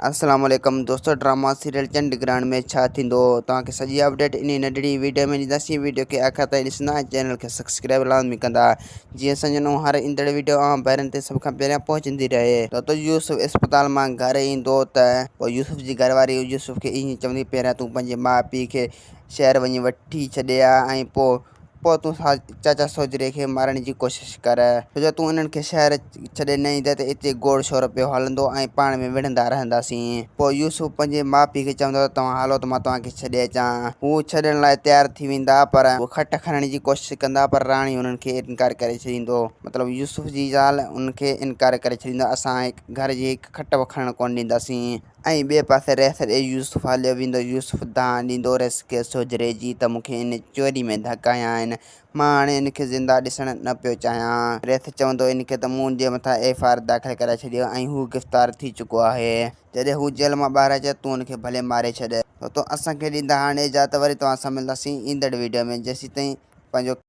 السلام عليڪم دوستو ڊراما سيريل چنڊ گرهڻ ۾ ڇا ٿيندو توهان کي سڄي اپڊيٽ انهي ننڍڙي ويڊيو ۾ ڏينداسين ويڊيو کي آخر تائين ڏسندا ۽ چينل کي سبسڪرائب لازمي ڪندا جيئن اسان جو نئون هر ايندڙ ويڊيو اوهان ڀائرن تي سڀ کان پهريان پهچندي رهي. دوستو يوسف اسپتال مان گهر ايندو ته پوء يوسف جي گهر واري يوسف کي ائين چوندي پهريان تون پنهنجي ماء پيء کي شهر وڃي وٺي ڇڏي آ ۽ پوء پوء تون چاچا سوجهري کي مارڻ جي ڪوشش ڪر، ڇو جو تون انهن کي شهر ڇڏي نه ايندين ته اتي گوڙ شور پيو هلندو ۽ پاڻ ۾ وڙهندا رهنداسين. پوء يوسف پنهنجي ماء پيء کي چوندو ته توهان هلو ته مان توهان کي ڇڏي اچان. هو ڇڏڻ لاء تيار ٿي ويندا، پر هو کٽ کڻڻ جي ڪوشش ڪندا، پر راڻي انهن کي انڪار ڪري ڇڏيندو. مطلب يوسف جي زال انهن کي انڪار ڪري ڇڏيندو، اسان گهر جي هڪ کٽ به کڻڻ ڪونه ڏينداسين. ۽ ٻئي پاسي ريس ڏي يوسف هليو ويندو. يوسف دانهن ڏيندو ريس کي سوجهري جي ته مون کي ان چوري ۾ ڌڪ هنيا آهن. مان هاڻي ان کي زنده ڏسڻ نه پيو چاهيان. ريس چوندو ان کي ته مون جي مٿان ايف I R داخل ڪرائي ڇڏيو ۽ هو گرفتار ٿي چڪو آهي. جڏهن هو جيل مان ٻاهر اچي تون ان کي ڀلي ماري ڇڏ. تو اسان کي ڏيندا هاڻي اجازت وري توهان سان ملنداسين ايندڙ ويڊيو ۾ جيسيتائين پنهنجو.